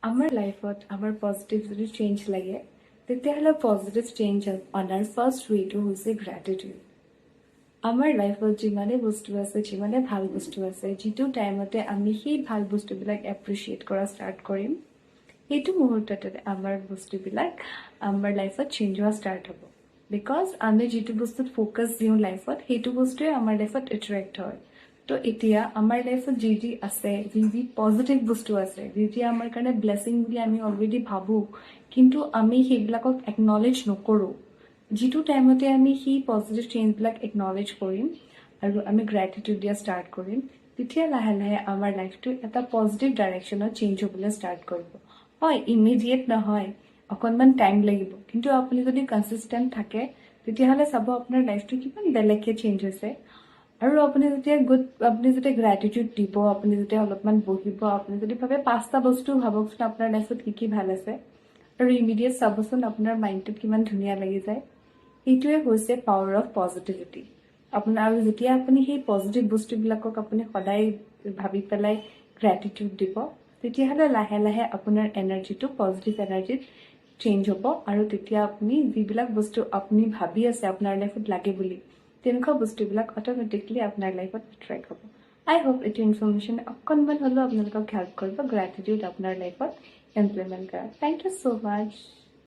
আমাৰ লাইফত আমাৰ পজিটিভ যদি চেঞ্জ লাগে, তেতিয়াহ'লে পজিটিভ চেঞ্জ অনাৰ ফাৰ্ষ্ট ৱেটো হৈছে গ্ৰেটিটিউড। আমাৰ লাইফত যিমানে বস্তু আছে, যিমানে ভাল বস্তু আছে, যিটো টাইমতে আমি সেই ভাল বস্তুবিলাক এপ্ৰিচিয়েট কৰা ষ্টাৰ্ট কৰিম, সেইটো মুহূৰ্ততে আমাৰ বস্তুবিলাক আমাৰ লাইফত চেঞ্জ হোৱা ষ্টাৰ্ট হ'ব। Because আমি যিটো বস্তুত ফ'কাছ দিওঁ লাইফত, সেইটো বস্তুৱে আমাৰ লাইফত এট্ৰেক্ট হয়। তো এতিয়া আমাৰ লাইফত যি যি আছে, যি যি পজিটিভ বস্তু আছে, যি যি আমাৰ কাৰণে ব্লেছিং বুলি আমি অলৰেডি ভাবোঁ, কিন্তু আমি সেইবিলাকক একনলেজ নকৰোঁ। যিটো টাইমতে আমি সেই পজিটিভ চেঞ্জবিলাক একনলেজ কৰিম আৰু আমি গ্ৰেটিটিউড দিয়া ষ্টাৰ্ট কৰিম, তেতিয়া লাহে লাহে আমাৰ লাইফটো এটা পজিটিভ ডাইৰেকশ্যনত চেঞ্জ হ'বলৈ ষ্টাৰ্ট কৰিব। হয়, ইমিডিয়েট নহয়, অকণমান টাইম লাগিব, কিন্তু আপুনি যদি কনচিষ্টেণ্ট থাকে, তেতিয়াহ'লে চাব আপোনাৰ লাইফটো কিমান বেলেগকৈ চেঞ্জ হৈছে। আৰু আপুনি যেতিয়া গ্ৰেটিটিউড দিব, আপুনি যেতিয়া অলপমান বহিব, আপুনি যদি ভাবে, পাঁচটা বস্তু ভাবকচোন আপোনাৰ লাইফত কি কি ভাল আছে, আৰু ইমিডিয়েট চাবচোন আপোনাৰ মাইণ্ডটোত কিমান ধুনীয়া লাগি যায়। সেইটোৱে হৈছে পাৱাৰ অফ পজিটিভিটি আপোনাৰ। আৰু যেতিয়া আপুনি সেই পজিটিভ বস্তুবিলাকক আপুনি সদায় ভাবি পেলাই গ্ৰেটিটিউড দিব, তেতিয়াহ'লে লাহে লাহে আপোনাৰ এনাৰ্জিটো পজিটিভ এনাৰ্জিত চেঞ্জ হ'ব আৰু তেতিয়া আপুনি যিবিলাক বস্তু আপুনি ভাবি আছে আপোনাৰ লাইফত লাগে বুলি, তেনেকুৱা বস্তুবিলাক অট'মেটিকলি আপোনাৰ লাইফত এট্ৰেক্ট হ'ব। আই হোপ এইটো ইনফৰ্মেশ্যন অকণমান হ'লেও আপোনালোকক হেল্প কৰিব গ্ৰেটিটিউড আপোনাৰ লাইফত ইমপ্লিমেণ্ট কৰা। Thank you so much.